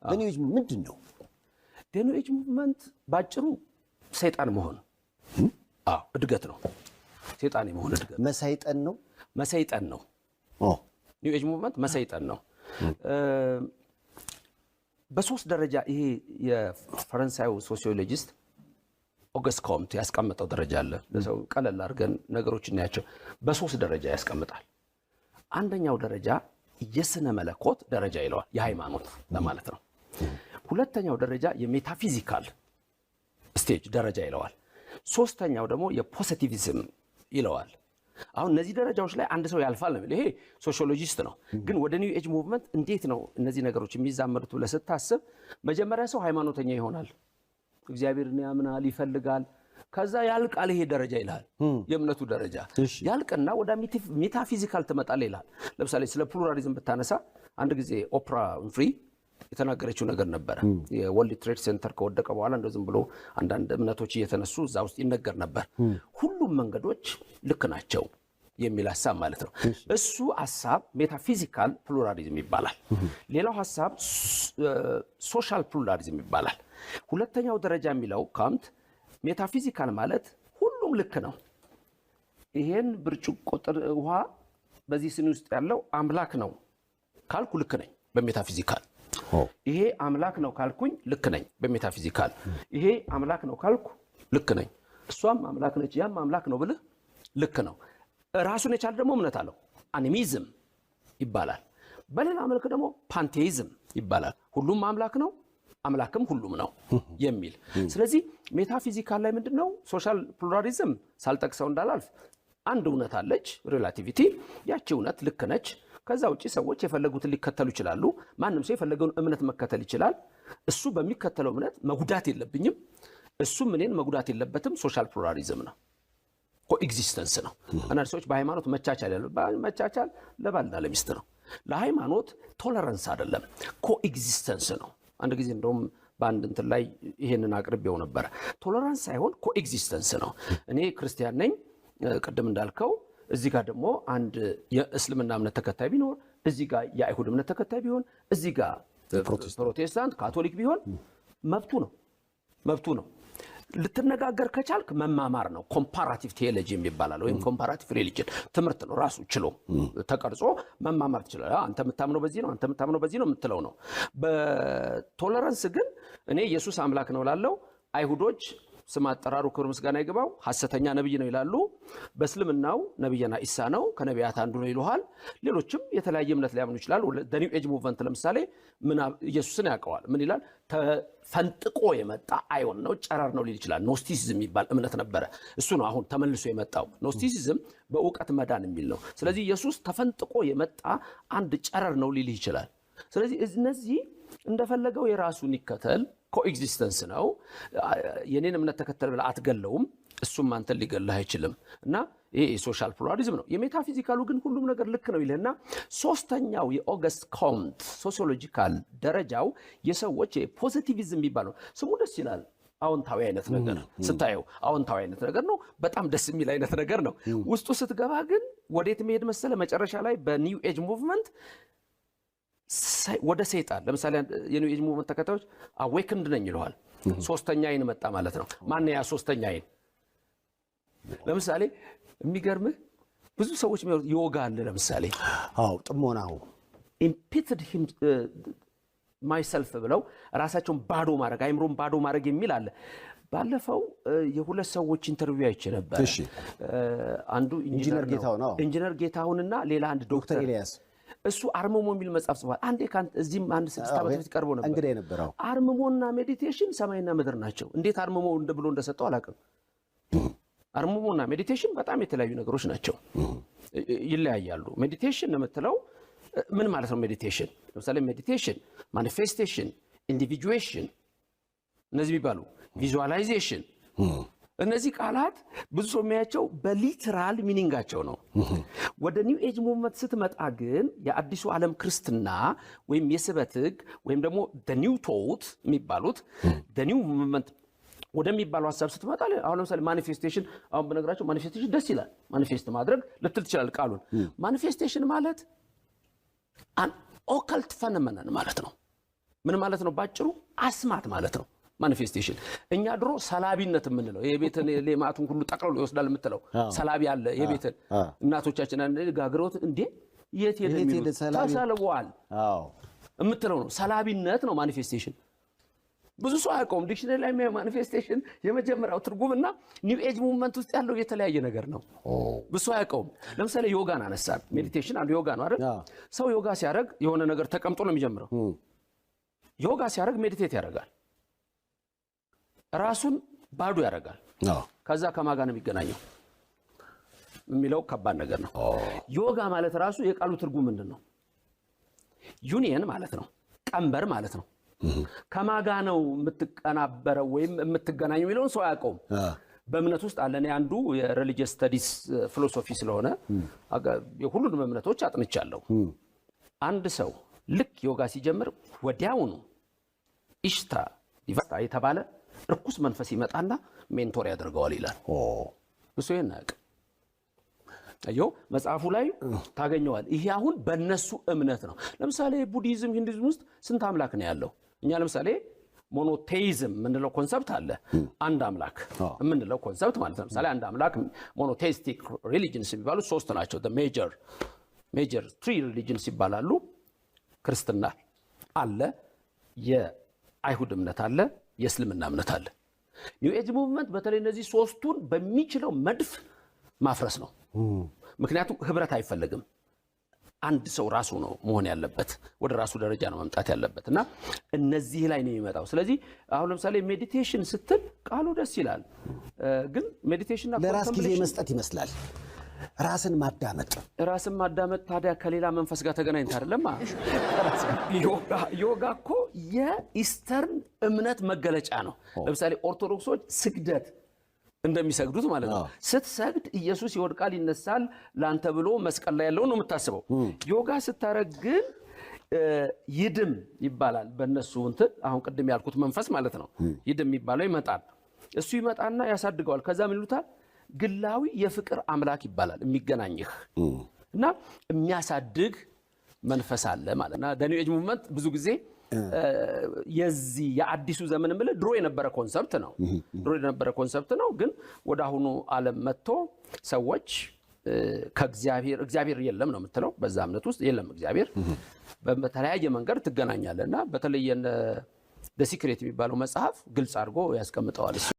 New Age ምንድን ነው? New Age movement ባጭሩ ሰይጣን መሆን፣ አዎ እድገት ነው። ሰይጣን የመሆን እድገት። መሰይጠን ነው። መሰይጠን ነው። New Age movement መሰይጠን ነው። በሶስት ደረጃ፣ ይሄ የፈረንሳዩ sociologist ኦገስት ኮምት ያስቀመጠው ደረጃ አለ። ለሰው ቀለል አድርገን ነገሮች እናያቸው። በሶስት ደረጃ ያስቀምጣል። አንደኛው ደረጃ የስነ መለኮት ደረጃ ይለዋል፣ የሃይማኖት ለማለት ነው። ሁለተኛው ደረጃ የ metaphysical stage ደረጃ ይለዋል። ሶስተኛው ደግሞ የ positivism ይለዋል። አሁን እነዚህ ደረጃዎች ላይ አንድ ሰው ያልፋል ነው የሚለው። ይሄ sociologist ነው። ግን ወደ New Age movement እንዴት ነው እነዚህ ነገሮች የሚዛመዱት ብለህ ስታስብ፣ መጀመሪያ ሰው ሃይማኖተኛ ይሆናል። እግዚአብሔርን ያምናል፣ ይፈልጋል። ከዛ ያልቃል ይሄ ደረጃ ይልሃል። የእምነቱ ደረጃ ያልቅና ወደ metaphysical ትመጣለህ ይልሃል። ለምሳሌ ስለ pluralism ብታነሳ፣ አንድ ጊዜ ኦፕራ ዊንፍሪ የተናገረችው ነገር ነበረ። የ World Trade Center ከወደቀ በኋላ እንደ ዝም ብሎ አንዳንድ እምነቶች እየተነሱ እዛ ውስጥ ይነገር ነበር። ሁሉም መንገዶች ልክ ናቸው የሚል ሀሳብ ማለት ነው። እሱ ሀሳብ metaphysical pluralism ይባላል። ሌላው ሀሳብ social pluralism ይባላል። ሁለተኛው ደረጃ የሚለው ኮምት metaphysical ማለት ሁሉም ልክ ነው። ይሄን ብርጭቆ ውሃ በዚህ ስኒ ውስጥ ያለው አምላክ ነው ካልኩ ልክ ነኝ በ metaphysical። ይሄ አምላክ ነው ካልኩኝ ልክ ነኝ በ metaphysical። ይሄ አምላክ ነው ካልኩ ልክ ነኝ። እሷም አምላክ ነች፣ ያም አምላክ ነው ብልህ ልክ ነው። ራሱን የቻለ ደግሞ እምነት አለው፣ animism ይባላል። በሌላ መልክ ደግሞ pantheism ይባላል። ሁሉም አምላክ ነው፣ አምላክም ሁሉም ነው የሚል። ስለዚህ metaphysical ላይ ምንድን ነው? Social pluralism ሳልጠቅሰው እንዳላልፍ፣ አንድ እውነት አለች፣ relativity። ያቺ እውነት ልክ ነች። ከዛ ውጭ ሰዎች የፈለጉትን ሊከተሉ ይችላሉ። ማንም ሰው የፈለገውን እምነት መከተል ይችላል። እሱ በሚከተለው እምነት መጉዳት የለብኝም፣ እሱም እኔን መጉዳት የለበትም። Social pluralism ነው፣ coexistence ነው። አንዳንድ ሰዎች በሃይማኖት መቻቻል ያሉ፣ መቻቻል ለባልና ለሚስት ነው። ለሃይማኖት tolerance አይደለም፣ coexistence ነው። አንድ ጊዜ እንደውም በአንድ እንትን ላይ ይሄንን አቅርቤው ነበረ። Tolerance ሳይሆን coexistence ነው። እኔ ክርስቲያን ነኝ፣ ቅድም እንዳልከው እዚህ ጋር ደግሞ አንድ የእስልምና እምነት ተከታይ ቢኖር፣ እዚህ ጋር የአይሁድ እምነት ተከታይ ቢሆን፣ እዚህ ጋር ፕሮቴስታንት፣ ካቶሊክ ቢሆን መብቱ ነው፣ መብቱ ነው። ልትነጋገር ከቻልክ መማማር ነው። Comparative theology የሚባላል ወይም comparative religion ትምህርት ነው። ራሱ ችሎ ተቀርጾ መማማር ትችላለህ። አንተ የምታምነው በዚህ ነው፣ አንተ የምታምነው በዚህ ነው የምትለው ነው። በ tolerance ግን እኔ ኢየሱስ አምላክ ነው ላለው፣ አይሁዶች ስም አጠራሩ ክብር ምስጋና ይግባው ሐሰተኛ ነብይ ነው ይላሉ። በእስልምናው ነቢየና ኢሳ ነው፣ ከነቢያት አንዱ ነው ይሉሃል። ሌሎችም የተለያየ እምነት ሊያምኑ ይችላሉ። New Age movement ለምሳሌ ኢየሱስን ያውቀዋል። ምን ይላል? ተፈንጥቆ የመጣ ion ነው፣ ጨረር ነው ሊል ይችላል። Gnosticism የሚባል እምነት ነበረ። እሱ ነው አሁን ተመልሶ የመጣው። Gnosticism በእውቀት መዳን የሚል ነው። ስለዚህ ኢየሱስ ተፈንጥቆ የመጣ አንድ ጨረር ነው ሊልህ ይችላል። ስለዚህ እነዚህ እንደፈለገው የራሱን ይከተል፣ coexistence ነው። የኔን እምነት ተከተል ብለህ አትገለውም፣ እሱም አንተን ሊገልህ አይችልም። እና ይሄ የ social pluralism ነው። የ metaphysical ኡ ግን ሁሉም ነገር ልክ ነው ይልህና ሶስተኛው የኦገስት ኮምት sociological ደረጃው የሰዎች የ positivism የሚባለው፣ ስሙ ደስ ይላል። አዎንታዊ አይነት ነገር ስታየው አዎንታዊ አይነት ነገር ነው። በጣም ደስ የሚል አይነት ነገር ነው። ውስጡ ስትገባ ግን ወዴት መሄድ መሰለ? መጨረሻ ላይ በ New Age movement ወደ ሰይጣን፣ ለምሳሌ የ New Age movement ተከታዮች awakened ነኝ ይለዋል። ሶስተኛ አይን መጣ ማለት ነው። ማን ያ ሶስተኛ አይን? ለምሳሌ የሚገርምህ ብዙ ሰዎች የሚያወሩት ዮጋ አለ። ለምሳሌ አዎ፣ ጥሞናው። Emptied myself ብለው ራሳቸውን ባዶ ማድረግ፣ አይምሮን ባዶ ማድረግ የሚል አለ። ባለፈው የሁለት ሰዎች interview አይቼ ነበር። አንዱ ኢንጂነር ጌታሁን፣ አዎ። ኢንጂነር ጌታሁንና ሌላ አንድ ዶክተር ዶክተር ኤልያስ። እሱ አርምሞ የሚል መጽሐፍ ጽፏል። አንዴ እዚህም አንድ 6 ዓመት በፊት ቀርቦ ነበር። እንግዳ የነበረው። አርምሞና meditation ሰማይና ምድር ናቸው። እንዴት አርምሞ ብሎ እንደሰጠው አላውቅም። አርምሞና meditation በጣም የተለያዩ ነገሮች ናቸው፣ ይለያያሉ። Meditation የምትለው ምን ማለት ነው? Meditation ለምሳሌ meditation፣ manifestation፣ individuation እነዚህ የሚባሉ፣ visualization፣ እነዚህ ቃላት ብዙ ሰው የሚያቸው በ literal meaning ኣቸው ነው። ወደ New Age movement ስትመጣ ግን የአዲሱ ዓለም ክርስትና ወይም የስበት ሕግ ወይም ደግሞ New Thought የሚባሉት፣ new movement ወደሚባለው ሀሳብ ስትመጣ፣ አሁን ለምሳሌ manifestation፣ አሁን በነገራቸው manifestation ደስ ይላል። Manifest ማድረግ ልትል ትችላል ቃሉን። Manifestation ማለት an occult phenomenon ማለት ነው። ምን ማለት ነው? ባጭሩ አስማት ማለት ነው። Manifestation እኛ ድሮ ሰላቢነት የምንለው የቤትን ሌማቱን ሁሉ ጠቅልሎ ይወስዳል የምትለው ሰላቢ አለ። የቤትን እናቶቻችን አንዳንዴ ጋግረውት እንዴ የት ሄደ የት ሄደ የሚሉት ሰላቢ? ተሰልቧል የምትለው ነው። ሰላቢነት ነው manifestation። ብዙ ሰው አያውቀውም። Dictionary ላይ የሚያየው manifestation የመጀመሪያው ትርጉም እና New Age movement ውስጥ ያለው የተለያየ ነገር ነው። ብዙ ሰው አያውቀውም። ለምሳሌ ዮጋን አነሳን። Meditation አንዱ ዮጋ ነው አይደል? አዎ። ሰው ዮጋ ሲያደርግ የሆነ ነገር ተቀምጦ ነው የሚጀምረው። ዮጋ ሲያደርግ meditate ያደርጋል። ራሱን ባዶ ያደርጋል። ከዛ ከማን ጋር ነው የሚገናኘው የሚለው ከባድ ነገር ነው። ዮጋ ማለት ራሱ የቃሉ ትርጉም ምንድን ነው? ዩኒየን ማለት ነው። ቀንበር ማለት ነው። ከማን ጋ ነው የምትቀናበረው ወይም የምትገናኘው የሚለውን ሰው አያውቀውም። በእምነት ውስጥ አለ። እኔ አንዱ የ religious studies philosophy ስለሆነ የሁሉንም እምነቶች አጥንቻለሁ። አንድ ሰው ልክ ዮጋ ሲጀምር ወዲያውኑ ኢሽታ ዲቫታ የተባለ እርኩስ መንፈስ ይመጣና mentor ያደርገዋል ይላል። እሱ ይሄን አያውቅም። አየው፣ መጽሐፉ ላይ ታገኘዋል። ይሄ አሁን በእነሱ እምነት ነው። ለምሳሌ ቡዲዝም፣ ሂንዱይዝም ውስጥ ስንት አምላክ ነው ያለው? እኛ ለምሳሌ monotheism የምንለው concept አለ። አንድ አምላክ የምንለው concept ማለት ነው። ለምሳሌ አንድ አምላክ monotheistic religions የሚባሉት ሶስት ናቸው። Major three religions ይባላሉ። ክርስትና አለ፣ የአይሁድ እምነት አለ፣ የእስልምና እምነት አለ። New Age movement በተለይ እነዚህ ሶስቱን በሚችለው መድፍ ማፍረስ ነው። ምክንያቱም ህብረት አይፈለግም። አንድ ሰው ራሱ ነው መሆን ያለበት፣ ወደ ራሱ ደረጃ ነው መምጣት ያለበት እና እነዚህ ላይ ነው የሚመጣው። ስለዚህ አሁን ለምሳሌ meditation ስትል ቃሉ ደስ ይላል፣ ግን meditation ለራስ ጊዜ መስጠት ይመስላል። ራስን ማዳመጥ። ራስን ማዳመጥ ታዲያ ከሌላ መንፈስ ጋር ተገናኝተ አይደለም። ዮጋ እኮ የ Eastern እምነት መገለጫ ነው። ለምሳሌ ኦርቶዶክሶች ስግደት እንደሚሰግዱት ማለት ነው። ስትሰግድ ኢየሱስ ይወድቃል ይነሳል ለአንተ ብሎ መስቀል ላይ ያለውን ነው የምታስበው። ዮጋ ስታረግ ግን ይድም ይባላል በእነሱ እንትን፣ አሁን ቅድም ያልኩት መንፈስ ማለት ነው። ይድም የሚባለው ይመጣል። እሱ ይመጣና ያሳድገዋል። ከዛ ምን ይሉታል? ግላዊ የፍቅር አምላክ ይባላል የሚገናኝህ እና የሚያሳድግ መንፈስ አለ ማለት ነው። New Age movement ብዙ ጊዜ የዚህ የአዲሱ ዘመን የምልህ ድሮ የነበረ concept ነው። ድሮ የነበረ concept ነው፣ ግን ወደ አሁኑ ዓለም መጥቶ ሰዎች ከእግዚአብሔር፣ እግዚአብሔር የለም ነው የምትለው። በዛ እምነት ውስጥ የለም እግዚአብሔር። በተለያየ መንገድ ትገናኛለህ እና በተለይ The Secret የሚባለው መጽሐፍ ግልጽ አድርጎ ያስቀምጠዋል እሱ።